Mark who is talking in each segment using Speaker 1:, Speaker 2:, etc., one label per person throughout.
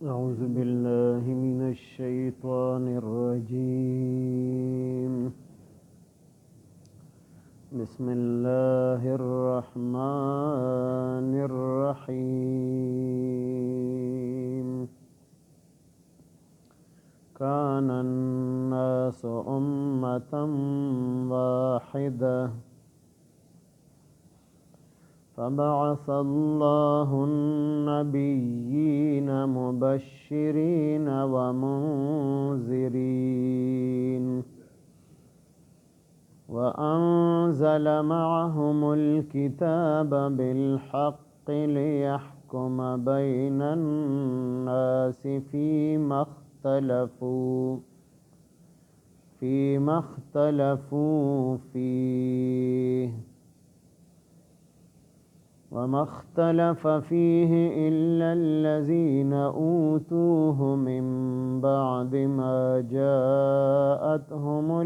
Speaker 1: أعوذ بالله من الشيطان الرجيم. بسم الله الرحمن الرحيم. كان الناس أمة واحدة فبعث الله النبيين مبشرين ومنذرين وأنزل معهم الكتاب بالحق ليحكم بين الناس فيما اختلفوا فيه وما اختلف فيه إلا الذين أوتوه من بعد ما جاءتهم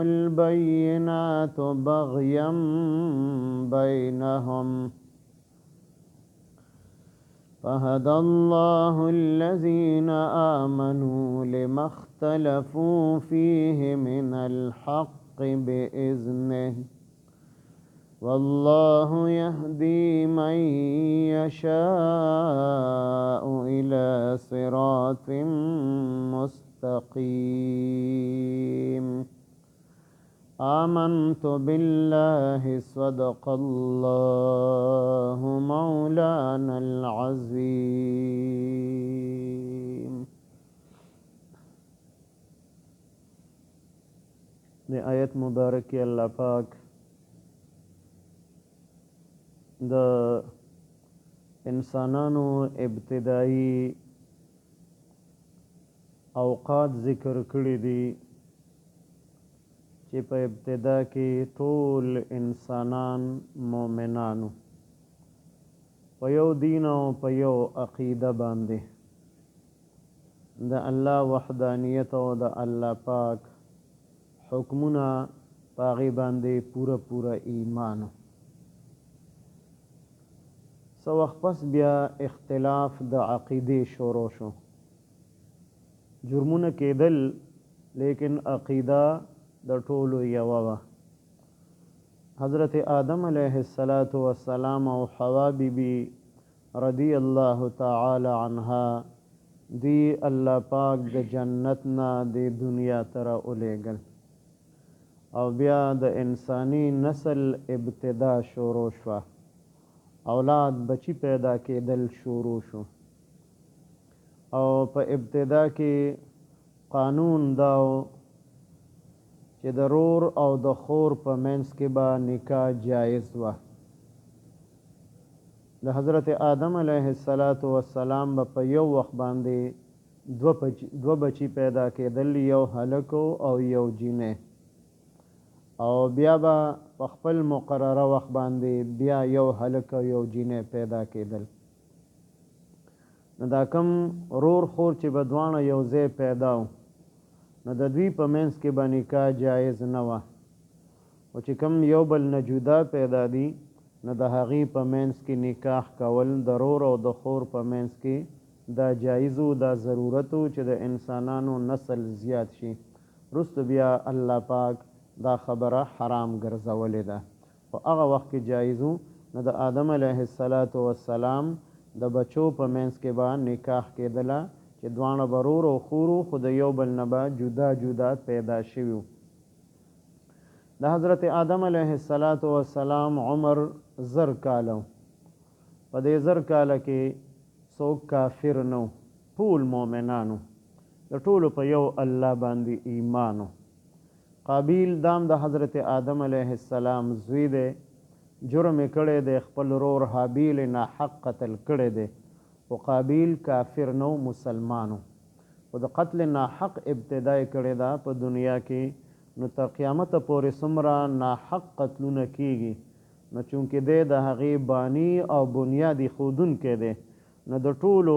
Speaker 1: البينات بغيا بينهم، فهدى الله الذين آمنوا لما اختلفوا فيه من الحق بإذنه، والله يهدي من يشاء إلى صراط مستقيم. آمنت بالله، صدق الله مولانا العظيم. د آیت مبارک الله پاک د انسانانو ابتدایي اوقات ذکر کړی دي چې په ابتدا کې ټول انسانان مؤمنانو په یو دین او په یو عقیده باندې د الله وحدانیت او د الله پاک حکمونه په هغې باندې پوره پوره ایمانو. څه وخت پس بیا اختلاف د عقیدې شروع شو، جرمونه کېدل لیکن عقیده د ټولو یوه وه. حضرت آدم علیه الصلاة والسلام او حوا بی بی رضی الله تعالی عنها دی الله پاک د جنت نه د دنیا ته راولېږل او بیا د انساني نسل ابتدا شروع شوه، اولاد بچی پیدا کېدل شروع شو. او په ابتدا کې قانون داو چې د رور او د خور په منځ کې به نکاح جایز وه. د حضرت آدم علیه الصلاة والسلام به په یو وخت باندې دوه بچي پیدا کېدل، یو هلک او یو جینۍ، او بیا به په خپل مقرره وخت باندې بیا یو هلک او یو جینۍ پیدا کېدل. نو دا کم رور خور چې به دواړه یو ځای پیدا و، نو د دوی په منځ کې به نکاح جایز نه وه، خو چې کوم یو بل نه جدا پیدا دي نو د هغې په منځ کې نکاح کول د رور او د خور په منځ کې دا جایز و، دا ضرورت و چې د انسانانو نسل زیات شي. وروسته بیا الله پاک دا خبره حرام ګرځولې ده، خو هغه وخت کې جایز و. نو د آدم علیه الصلاة والسلام د بچو په منځ کې به نکاح کېدله چې دواړه به رور او خور وو، خو د یو بل نه به جدا جدا پیدا شوي وو. د حضرت آدم علیه الصلاة والسلام عمر 1000 کاله و. په دې 1000 کاله کې څوک کافر نه و، ټول مؤمنان وو، د ټولو په یو الله باندې ایمان و. قابیل دام د حضرت آدم علیه السلام زوی دی، جرم یې کړی دی، خپل رور هابیل یې ناحق قتل کړی دی، خو قابیل کافر نه و، مسلمان و، خو د قتل ناحق ابتدا یې کړې ده په دنیا کې. نو تر قیامته پورې څومره ناحق قتلونه کیږي، نو چونکې دی د هغې بانی او بنیاد ایښودونکی دی، نو د ټولو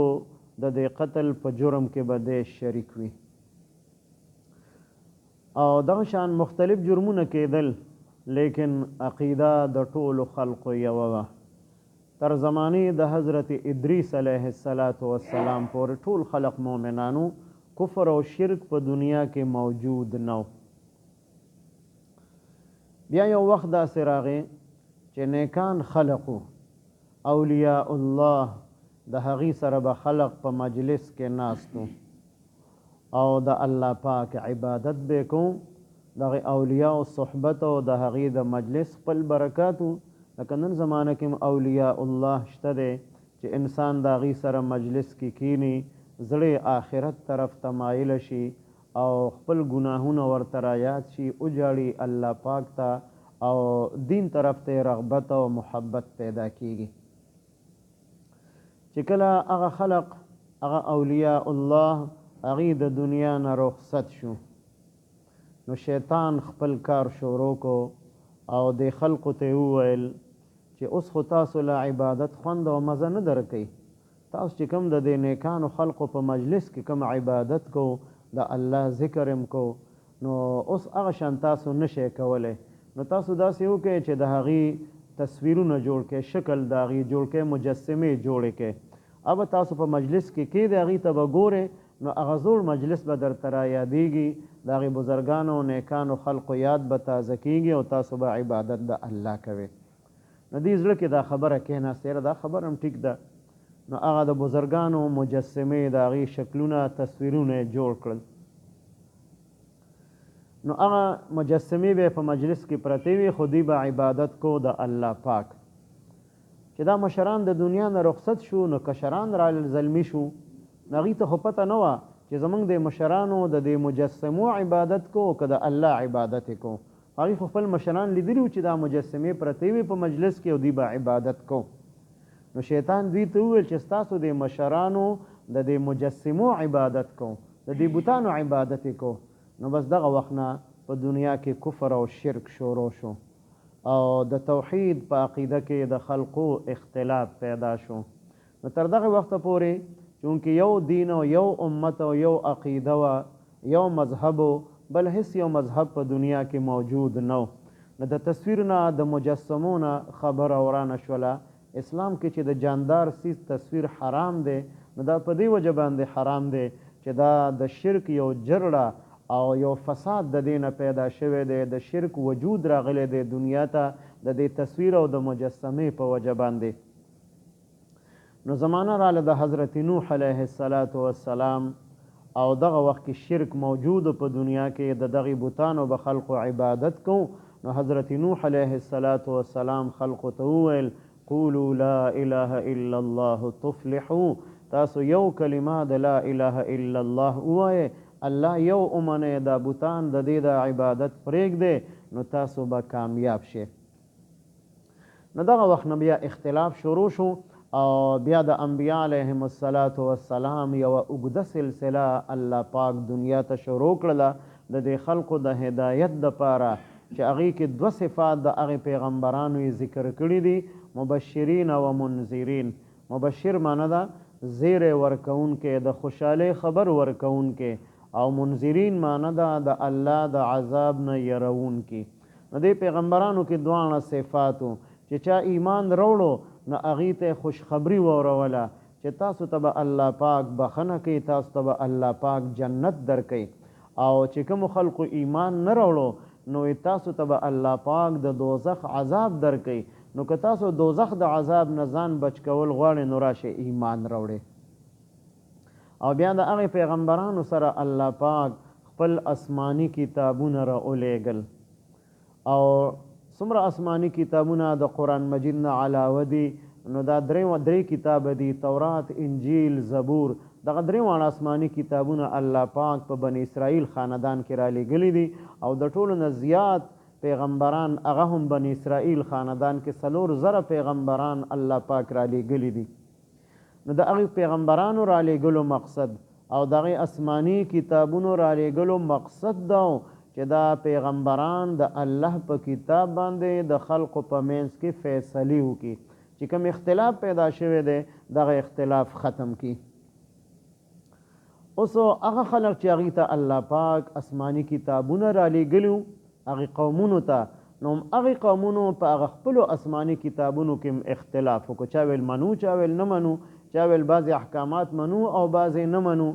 Speaker 1: د دې قتل په جرم کې به دی شریک وي. او دغه شان مختلف جرمونه کېدل. لیکن عقیده د ټولو خلقو یوه وه. تر زمانې د حضرت ادریس علیه الصلوة والسلام پورې ټول خلق مؤمنان وو، کفر او شرک په دنیا کې موجود نه و. بیا یو وخت داسې راغی چې نیکان خلق وو، اولیاء الله، د هغوی سره به خلق په مجلس کې ناست وو او د الله پاک عبادت به یې کوو. دغه اولیاء صحبت او د هغوی د مجلس خپل برکات وو. لکه نن زمانه کې هم اولیاء الله شته دی چې انسان د هغوی سره مجلس کې کینی، زړه یې آخرت طرف ته مایل شي او خپل ګناهونه ورته را یاد شي، وژاړي الله پاک ته او دین طرف ته یې رغبت او محبت پیدا کیږي. چې کله هغه خلق، هغه اولیاء الله، هغوی د دنیا نه رخصت شو، نو شیطان خپل کار شروع کو او دې خلقو ته یې وویل چې اوس خو تاسو له عبادت خوند او مزه نه درکوي، تاسو چې کوم د دې نیکانو خلقو په مجلس کې کوم عبادت کو، د الله ذکر هم کو، نو اوس هغه شان تاسو نه شئ کولی، نو تاسو داسې وکړئ چې د هغوی تصویرونه جوړ کړئ، شکل د هغوی جوړ کړئ، مجسمې جوړې کړئ، ابه تاسو په مجلس کې کېدئ، هغوی ته به ګورئ، نو هغه زوړ مجلس به درته را یادېږي، د هغې بزرګانو او نیکانو خلقو یاد به تازه کېږي او تاسو به عبادت د الله کوئ. نو دې زړه کې دا خبره کېناسته، یاره دا خبره هم ټیک ده. نو هغه د بزرګانو مجسمې، د هغې شکلونه، تصویرونه یې جوړ کړل. نو هغه مجسمې به په مجلس کې پرتې وې، خو دوی به عبادت کو د الله پاک. چې دا مشران د دنیا نه رخصت شو، نو کشران رالل، زلمي شو. نو هغوی ته خو پته نه وه چې زمونږ د مشرانو د دې مجسمو عبادت کو که د الله عبادت یې کو. هغوی خو خپل مشران لیدلي وو چې دا مجسمې پرتې وې په مجلس کې او دوی به عبادت کو. نو شیطان دوی ته وویل چې ستاسو د مشرانو د دې مجسمو عبادت کو، د دې بتانو عبادت یې کو. نو بس دغه وخت نه په دنیا کې کفر او شرک شروع شو او د توحید په عقیده کې د خلقو اختلاف پیدا شو. نو تر دغه وخته پورې چونکه یو دین او یو امت او یو عقیده وه، یو مذهب و، بل هیڅ یو مذهب په دنیا کې موجود نه و، نو د تصویر نه، د مجسمو نه خبره ورانه شوله. اسلام کې چې د جاندار څیز تصویر حرام دی، نو دا په دې وجه باندې حرام دی چې دا د شرک یو جرړه او یو فساد د دې نه پیدا شوی دی، د شرک وجود راغلی دی دنیا ته د دې تصویر او د مجسمې په وجه باندې. نو زمانه راله د حضرت نوح علیه الصلاة والسلام او دغه وخت کې شرک موجود په دنیا کې، د دغې بتانو به خلقو عبادت کو. نو حضرت نوح علیه الصلاة والسلام خلقو ته وویل قولوا لا اله الا الله تفلحوا، تاسو یو کلمه د لا اله الا الله ووایئ، الله یو ومنئ، دا بتان د دې د عبادت پرېږدئ، نو تاسو به کامیاب شئ. نو دغه وخت نه بیا اختلاف شروع شو او بیا د انبیاء علیهم الصلاة والسلام یوه اوږده سلسله الله پاک دنیا ته شروع کړله د دې خلقو د هدایت دپاره، چې هغې کې دوه صفات د هغې پیغمبرانو یې ذکر کړي دي، مبشرین و منذرین. مبشر معنی ده زیری ورکوونکی، د خوشحالۍ خبر ورکوونکی، او منذرین معنی ده د الله د عذاب نه یروونکي. نو دې پیغمبرانو کې دواړه صفات وو، چې چا ایمان راوړو نو هغوی ته یې خوشخبري واوروله چې تاسو ته به الله پاک بخښنه کوي، تاسو ته به الله پاک جنت درکوي، او چې کومو خلقو ایمان نه راوړو نو تاسو ته به الله پاک د دوزخ عذاب درکوي. نو که تاسو دوزخ د عذاب نه ځان بچ کول غواړئ نو راشئ ایمان راوړئ. او بیا د هغې پیغمبرانو سره الله پاک خپل آسماني کتابونه را ولیږل، او څومره آسماني کتابونه د قرآن مجید نه علاوه دي، نو دا درې کتابه دي، تورات، انجیل، زبور. دغه درې واړه آسماني کتابونه الله پاک په بني اسرائیل خاندان کې را لیږلي دي، او د ټولو نه زیات پیغمبران هغه هم بني اسرائیل خاندان کې 4000 پیغمبران الله پاک را لیږلي دي. نو د هغې پیغمبرانو را لیږلو مقصد او د هغې آسماني کتابونو را لیږلو مقصد دا و چې دا پیغمبران د الله په کتاب باندې د خلقو په منځ کې فیصلې وکړي، چې کوم اختلاف پیدا شوی دی دغه اختلاف ختم کړي. اوس هغه خلق چې هغوی ته الله پاک آسماني کتابونه را لیږلي وو هغې قومونو ته، نو هم هغې قومونو په هغه خپلو اسماني کتابونو کې هم اختلاف وکړو، چا ویل منو، چا ویل نه منو، چا ویل بعضې احکامات منو او بعضې نه منو.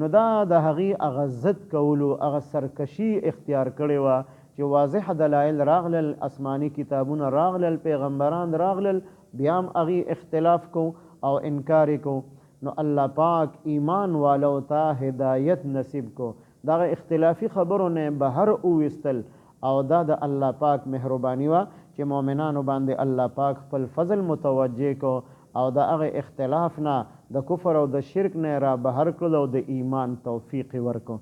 Speaker 1: نو دا د هغې هغه ضد کولو، هغه سرکشي اختیار کړې وه چې واضح دلایل راغلل، اسماني کتابونه راغلل، پیغمبران راغلل، بیا هم هغې اختلاف کو او انکار یې کو. نو الله پاک ایمان والو ته هدایت نصیب کو، دغه اختلافي خبرو نه بهر وویستل، او دا د الله پاک مهرباني وه چې مؤمنانو باندې الله پاک خپل فضل متوجه کو او د هغه اختلاف نه، د کفر او د شرک نه را بهر کړل او د ایمان توفیق یې ورکړو.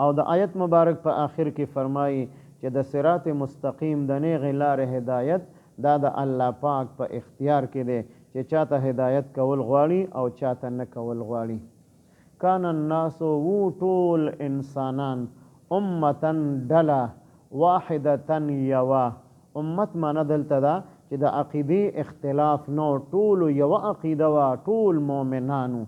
Speaker 1: او د آیت مبارک په آخر کې فرمایي چې د صراط مستقیم، د نیغې لارې هدایت، دا د الله پاک په اختیار کې دی چې چاته هدایت کول غواړي او چاته نه کول غواړي. کان الناس، وو ټول انسانان، امة ډله، واحدة یوه. امت معنی دلته ده چې د عقیدې اختلاف نه و، ټولو یوه عقیده وه، ټول مؤمنان وو.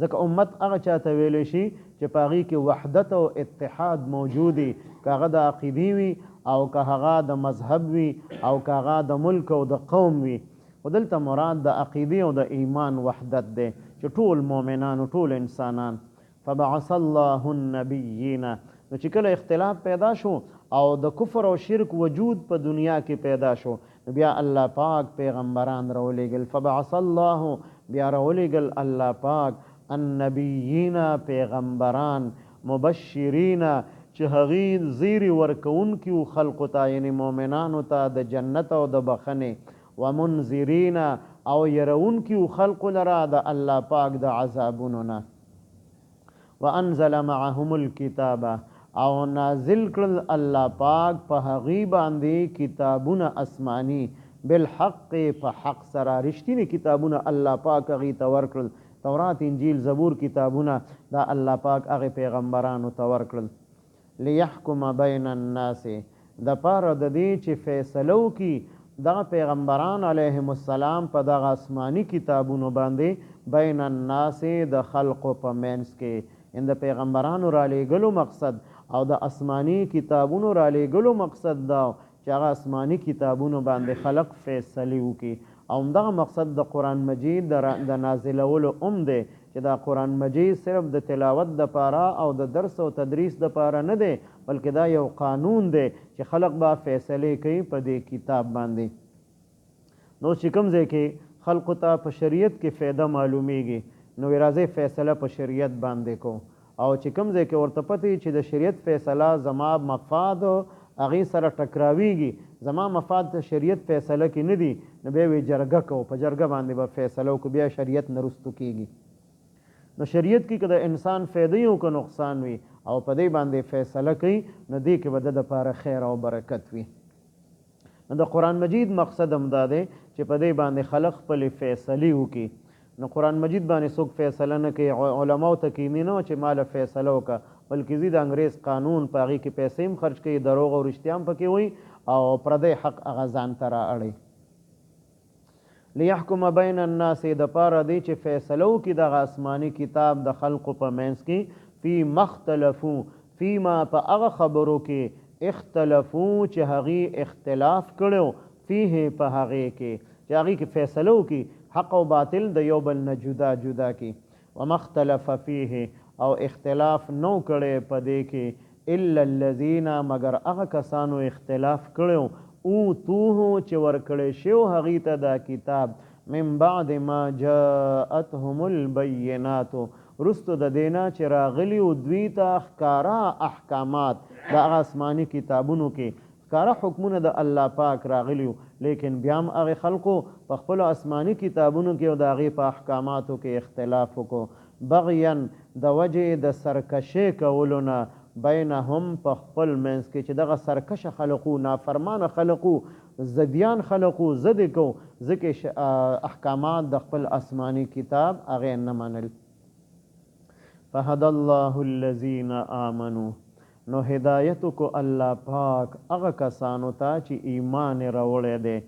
Speaker 1: ځکه امت هغه چاته ویلی شي چې په هغې کې وحدت او اتحاد موجود وي، که هغه د عقیدې وي او که هغه د مذهب وي او که هغه د ملک او د قوم وي. خو دلته مراد د عقیدې او د ایمان وحدت دی چې ټول مؤمنان، ټول انسانان. فبعث الله النبیین، نو چې کله اختلاف پیدا شو او د کفر او شرک وجود په دنیا کې پیدا شو، نو بیا الله پاک پیغمبران راولېږل. فبعث الله، بیا راولېږل الله پاک النبیین پیغمبران، مبشرین، چې هغوی زیری ورکوونکي وو خلقو ته، یعنی مؤمنانو ته د جنت او د بخښنې، ومنذرین، او یروونکي وو خلقو لره د الله پاک د عذابونو نه. وانزل معهم الکتاب، او نازل کړل الله پاک په هغوی باندې کتابونه اسماني، بالحق په حق سره، رښتیني کتابونه الله پاک هغوی ته ورکړل، تورات، انجیل، زبور کتابونه دا الله پاک هغې پیغمبرانو ته ورکړل. لیحکم بین الناس، دپاره د دې چې فیصله وکړي دغه پیغمبران علیهم السلام په دغه آسماني کتابونو باندې، بین الناس د خلقو په منځ کې. ان د پیغمبرانو رالیږلو مقصد او د آسماني کتابونو رالیږلو مقصد دا چې هغه آسماني کتابونو باندې خلق فیصلې وکړي، او همدغه مقصد د قرآن مجید د نازلولو هم دی چې دا قرآن مجید صرف د تلاوت دپاره او د درس او تدریس دپاره نه دی، بلکې دا یو قانون دی چې خلق به فیصلې کوي په دې کتاب باندې. نو چې کوم ځای کې خلقو ته په شریعت کې فایده معلومیږي، نو راځئ فیصله په شریعت باندې کو، او چې کوم ځای کې ورته پته چې د شریعت فیصله زما مفاد هغې سره ټکراویږي، زما مفاد د شریعت فیصله کې نه دي، نو بیا وی جرګه کو، په جرګه باندې به فیصله وکړو، بیا شریعت نه وروستو کیږي. نو شریعت کې که د انسان فایده او که نقصان وي او په دې باندې فیصله کوي، نو دې کې به د دپاره خیر او برکت وي. نو د قرآن مجید مقصد هم دا دی چې په دې باندې خلق خپلې فیصلې وکړي. نو قرآن مجید باندې څوک فیصله نه کوي، علماو ته کینی نه چې ماله فیصله وکړه، بلکې ځي د انګریز قانون په هغې کې پیسې هم خرج کوي، دروغ او رښتیا هم پکې وایي او پردی حق هغه ځان ته را اړوي. لیحکم بین الناس، دپاره دی چې فیصله وکړي دغه آسماني کتاب د خلقو په منځ کې، فی ما اختلفو، فیما په هغه خبرو کې، اختلفو چې هغوی اختلاف کړی فیه په هغې کې، چې هغې کې فیصله وکړي، حق او باطل د یو بل نه جدا جدا کړي. وما اختلف فیه، او اختلاف نو کړی په دې کې، الا الذین، مګر هغه کسانو اختلاف کړی اوتوه چې ورکړی شوی هغوی ته دا کتاب، من بعد ما جاءتهم البینات، وروسته د دې نه چې راغلي وو دوی ته ښکاره احکامات د هغه آسماني کتابونو کې ښکاره حکمونه د الله پاک راغلي وو، لیکن بیا هم هغې خلقو په خپلو آسماني کتابونو کې او د هغې په احکاماتو کې اختلاف وکړو، بغیا د وجې د سرکشۍ کولو نه، بینهم په خپل منځ کې، چې دغه سرکشه خلق وو، نافرمانه خلق وو، ضدیان خلق وو، ضد یې کوو، ځکه احکامات د خپل آسماني کتاب هغې نه منل. فهدى الله الذین آمنو، نو هدایت کو الله پاک هغه کسانو ته چې ایمان یې راوړی دی،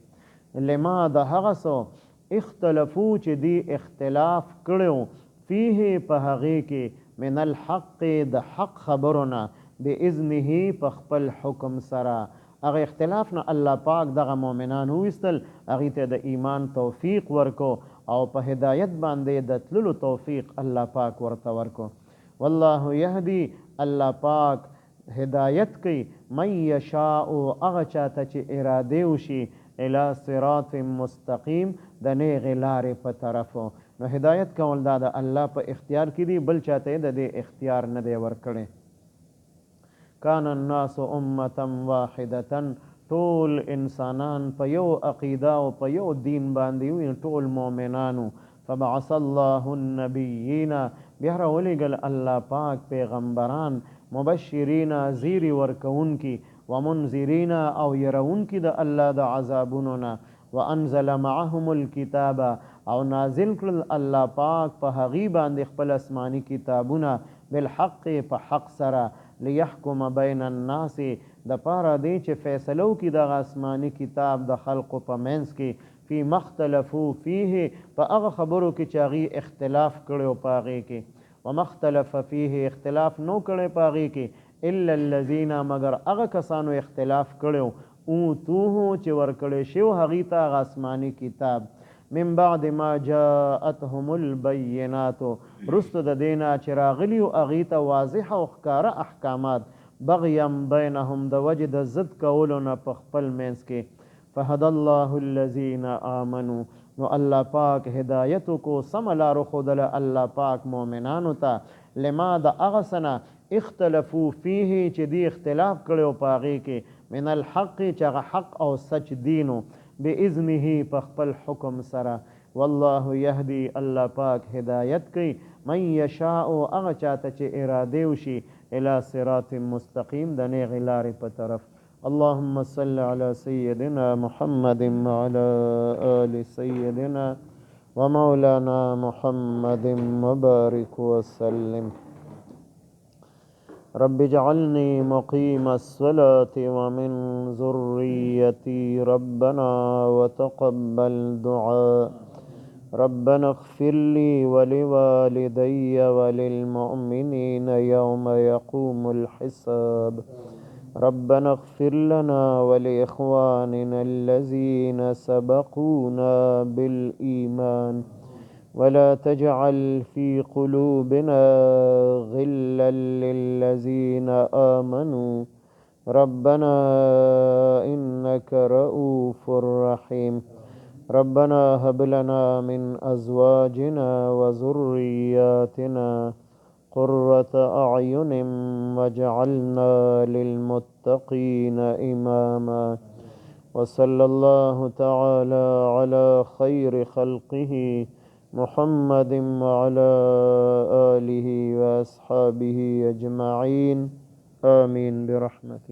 Speaker 1: لما د هغه څه اختلفو چې دی اختلاف کړی فیه په هغې کې، من الحق د حق خبرو نه، باذنه په خپل حکم سره. هغه اختلاف نه الله پاک دغه مؤمنان وویستل، هغوی ته د ایمان توفیق ورکو او په هدایت باندې د تللو توفیق الله پاک ورته ورکو. والله یهدی، الله پاک هدایت کوي، من یشاء، هغه چاته چې اراده وشي، الی صراط مستقیم، د نیغې لارې په طرف. نو هدایت کول دا د الله په اختیار کې دي، بل چاته یې د دې اختیار نه دی ورکړی. کان الناس امة واحدة، ټول انسانان په یو عقیده او په یو دین باندې وو، ټول مؤمنانو. فبعث الله النبیین، بیا راولېږل الله پاک پیغمبران، مبشرین، زیری ورکوونکي، ومنذرین، او یرونکي د الله د عذابونو نه. وانزل معهم الکتاب، او نازل کړل الله پاک په هغوی باندې خپل آسماني کتابونه، بالحق، په حق سره، لیحکم بین الناس، د پاره دی چې فیصله وکړي دغه آسماني کتاب د خلقو په منځ کې، فی ما اختلفو فیه، په هغه خبرو کې چې هغوی اختلاف کړی و په هغې کې. وما اختلف فیه، اختلاف نو کړی په هغې کې، الا الذین، مګر هغه کسانو اختلاف کړی و، اوتوه، چې ورکړی شوی هغوی ته هغه آسماني کتاب، من بعد ما جاءتهم البینات، وروسته د دې نه چې راغلي وو هغوی ته واضح او ښکاره احکامات، بغیا بینهم، د وجې د ضد کولو نه په خپل منځ کې. فهدی الله الذین آمنو، نو الله پاک هدایت وکړو، سمه لار وښودله الله پاک مؤمنانو ته، لما، د هغه څه نه، اختلفو فیه، چې دوی اختلاف کړی و په هغې کې، من الحق، چې هغه حق او سچ دین و، باذنه، په خپل حکم سره. والله یهدی، الله پاک هدایت کوي، من یشاء، هغه چاته چې اراده وشي، الی صراط مستقیم، د نیغې لارې په طرف. اللهم صل على سيدنا محمد وعلى آل سيدنا ومولانا محمد مبارك وسلم. رب اجعلني مقيم الصلاة ومن ذريتي ربنا وتقبل دعاء. ربنا اغفر لي ولوالدي وللمؤمنين يوم يقوم الحساب. ربنا اغفر لنا ولإخواننا الذين سبقونا بالإيمان ولا تجعل في قلوبنا غلا للذين آمنوا ربنا إنك رؤوف رحيم. ربنا هب لنا من أزواجنا وذرياتنا قرة أعين واجعلنا للمتقين إماما. وصلى الله تعالى على خير خلقه محمد وعلى آله وأصحابه أجمعين. آمين برحمتك.